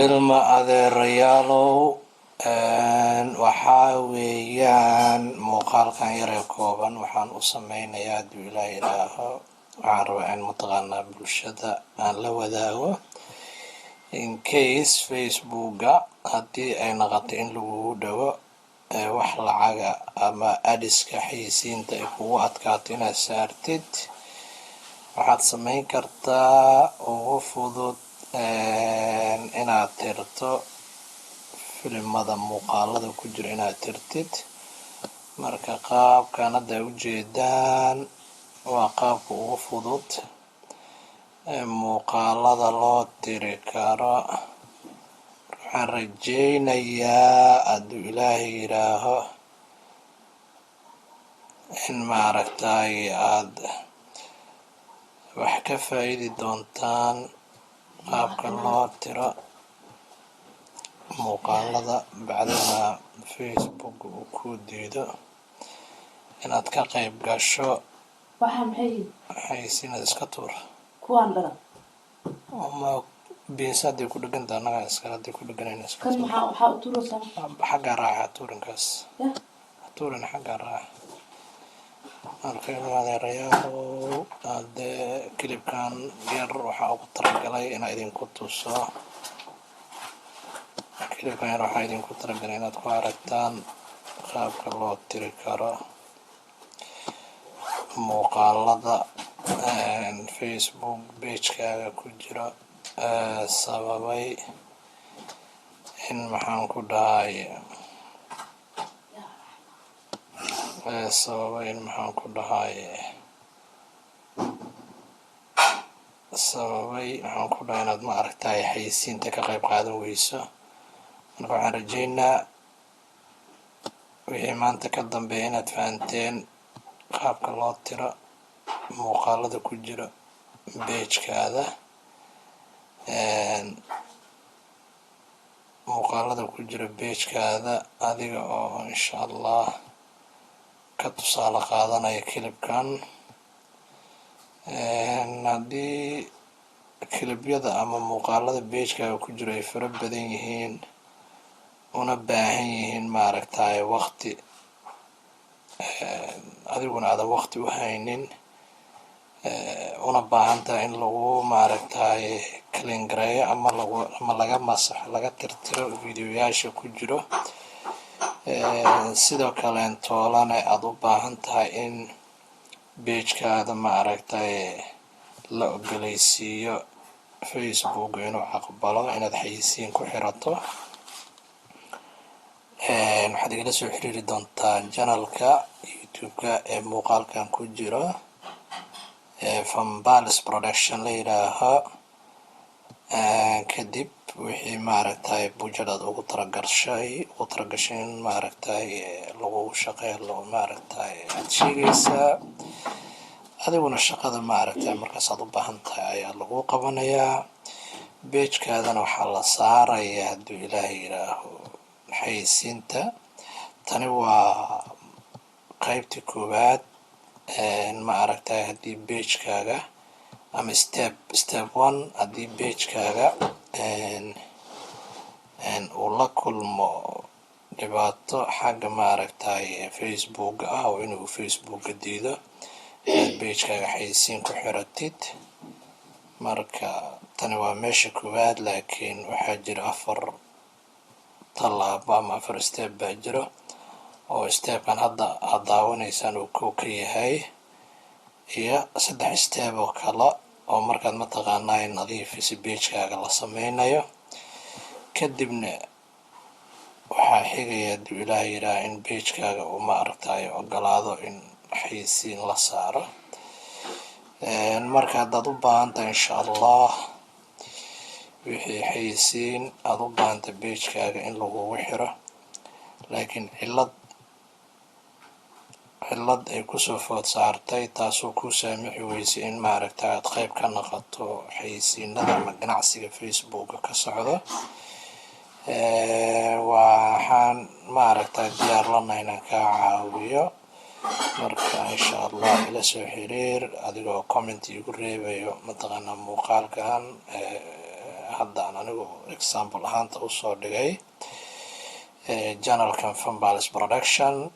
Ilma adeerayaalow, waxaa weeyaan muuqaalkan yaree kooban waxaan u sameynayaa, hadduu Ilaah yidhaaho, waxaan rabaa in mataqaanaa bulshada aan la wadaago in case Facebooka haddii ay noqoto in lagugu dhawo wax lacaga ama ads-ka xayeysiinta ay kugu adkaato inaad saartid. Waxaad sameyn kartaa ugu fudud inaad tirto filimada muuqaalada ku jira, inaad tirtid. Marka qaabkan hadda ujeedaan waa qaabka ugu fudud ee muuqaalada loo tiri karo. Waxaan rajeynayaa, hadduu Ilaahay yidhaaho, in maaragtay aad wax ka faa'iidi doontaan qaabka loo tiro muuqaalada bacdama Facebook uu ku diido inaad ka qayb gasho. Waxaa maxay yihiin? Xayeysiinada iska tuur. Kuwaan dhalan. Ama biinsa hadday ku dhegan tahay, annagaa iskale hadday ku dheganayna iska kan tuur. Maxaa u turaysaa? Xaggaa raaca, ha tuurinkaas. Ya. Ha tuurin, xaggaa raaca. Marka ilma adeerayaalow, haddee clipkan yar waxaa ugu talagalay inaa idinku tuso, clipkan yar waxaa idinku talagalay inaad ku aragtaan qaabka loo tiri karo muuqaalada Facebook pagekaaga ku jiro sababay in, maxaan ku dhahay, sababay in, maxaan ku dhahay, sababay, maxaan ku dhahay, inaad ma aragtay xayeysiinta ka qayb qaadan weyso. Marka waxaan rajeynaa wixii maanta ka dambeeya inaad fahanteen qaabka loo tiro muuqaalada ku jira pagekaada, muuqaalada ku jira pagekaada, adiga oo insha Allah ka tusaale qaadanaya clipkan. Haddii clipyada ama muuqaalada pagekaaga ku jira ay fara badan yihiin una baahan yihiin maaragtay waqti, adiguna aadan waqti u haynin, una baahan tahay in lagu maaragtay clean gareeyo ama lagu ama laga masaxo, laga tirtiro videoyaasha ku jiro, sidoo kaleentoolana aada u baahan tahay in pagekaada maaragtay la ogoleysiiyo Facebook inuu aqbalo inaad xayeysiin ku xirato, waxaad igala soo xiriiri doontaa channelka YouTube-ka ee muuqaalkan ku jiro ee Fambales Production la yidhaaho. Kadib wixii maaragtay budget aad ugu talagashay in maaragtay lagu shaqeeyo loo maaragtay aad sheegaysaa, adiguna shaqada maaragtay markaas aad u baahan tahay ayaa lagu qabanayaa. Pagekaadana waxaa la saarayaa, hadduu Ilaahay yidhaaho, xayeysiinta. Tani waa qaybta koowaad ma aragtay haddii pagekaaga ama step one, haddii pagekaaga uu la kulmo dhibaato xagga maaragtay Facebook ah oo inuu Facebooka diido inaad pagekaaga xayeysiin ku xiratid. Marka tani waa meesha koowaad, laakiin waxaa jira afar tallaabo ama afar step baa jiro, oo stepkan hadda aad daawanaysaan uu kow ka yahay iyo saddex step oo kale oo markaad mataqaanaa nadiifisi pagekaaga la sameynayo. Kadibna waxaa xigaya, hadduu Ilaah yidhaah, in pagekaaga uu ma aragtay ogolaado in xayeysiin la saaro. Marka haddaad u baahan tahay, insha Allah, wixii xayeysiin aada u baahantay pagekaaga in lagugu xiro, laakiin cillad ay kusoo food saartay taasoo kuu saamixi weysay in maaragta aad qayb ka noqoto xayeysiinada ama ganacsiga Facebooka ka socdo, waxaan maaragta diyaar lanahay inaan kaa caawiyo. Marka insha Allah ila soo xiriir adigoo comment igu reebayo mataqaanaa muuqaalkan. Hadda aan anigu example ahaanta usoo dhigay channelkan Fambals Production.